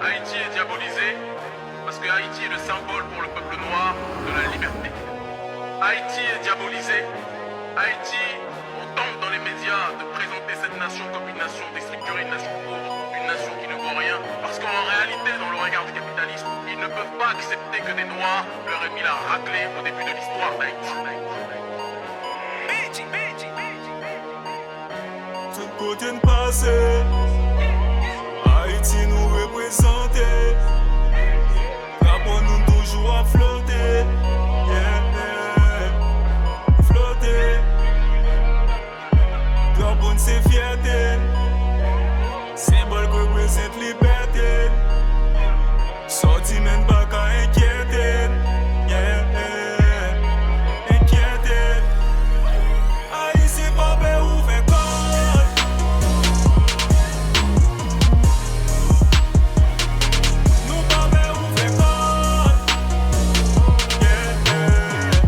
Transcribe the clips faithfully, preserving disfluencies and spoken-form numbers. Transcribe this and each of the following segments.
Haïti est diabolisé parce que Haïti est le symbole pour le peuple noir de la liberté. Haïti est diabolisé. Haïti, on tente dans les médias de présenter cette nation comme une nation déstructurée, une nation pauvre, une nation qui ne vaut rien, parce qu'en réalité, dans le regard du capitalisme, ils ne peuvent pas accepter que des Noirs leur aient mis la raclée au début de l'histoire d'Haïti. Tout kote n pase, Ayiti nou reprezante. Drapo nou toujou ap flote, yeah, flote. Drapo n se fyète n, senbòl k reprezante libète n. Sa w di menm pa ka enkyete n, yeah, enkyete n. Ayisyen pa pè ouvè kò n. Nou pa pè ouvè kò n. Yeah, yeah,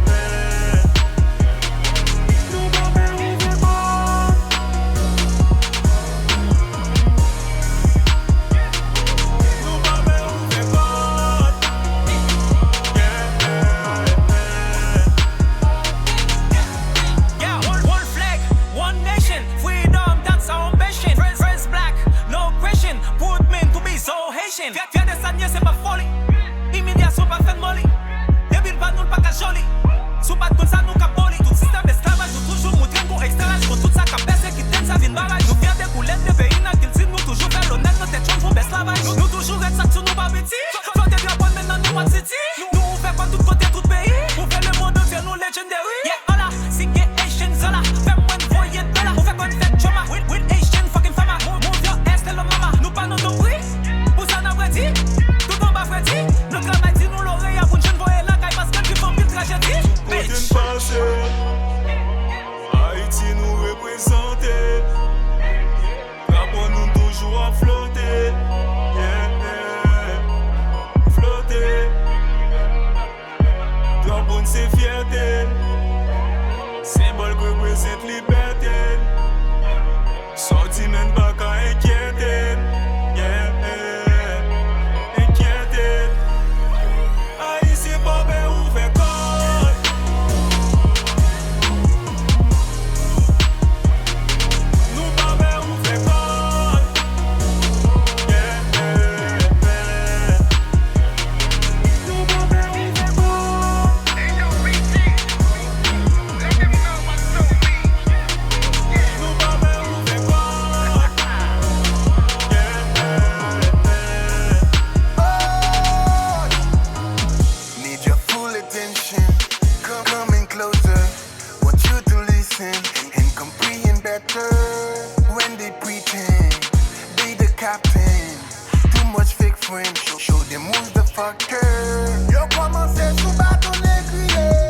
yeah. Nou pa pè ouvè kò n. Nou pa pè ouvè kò n. Yeah, yeah, yeah. Yeah, one, one flag, one nation, freedom, that's our ambition. First, first black, no question, proud man to be so Haitian. Fyè, fyète sa n ye, se pa foli. Imilyasyon pa fè n moli. Depi l pa nou, l pa ka joli. Si w pa t konn sa, nou ka boli. Tout sistèm esklavaj, nou toujou moutre n gon ekstralaj kont tout sa k ap pèsekite n, sa vin baraj. Nou fyète koulè n de peyi n ak kilti n, nou toujou fè lonè n nan tèt yo, n fon bèslavaj. Nou, nou toujou rèd sak sou nou pa piti. Flote drapo n men nan nou pa siti. Nou, nou ouvè kò tout kote, tout peyi. Pwouve lemonn antye nou legendary. Yeah, hola, si gen Haitians an la, fè m wè n voye dola. Ou fè kò n fè drama. Real, real Haitian, fucking fama. Move, move your ass, tell your mama. Nou pa nan ton pri. Pou sa n ap redi, tout anba fredi. Nou travay di nou loreya pou n jwenn voye lakay paske n viv anpil trajedi. Kote n pase, Ayiti nou reprezante. Drapo nou toujou ap flote, yeah, flote. Drapo n se fyète n, senbòl k reprezante libète n. Sa w di menm pa ka enkyete n, yeah, enkyete n. Ayisyen pa pè ouvè kò n. Nou pa pè ouvè kò n. Yeah, yeah, yeah. Nou pa pè ouvè kò n. Nou pa pè ouvè kò n. Yeah, yeah, yeah. Need your full attention. Come, coming closer. Want you to listen and, and comprehend better. When they pretend, they the captain. Too much fake friends. Show, show them who's the fucker. Yo kòmanse sou bato negriye.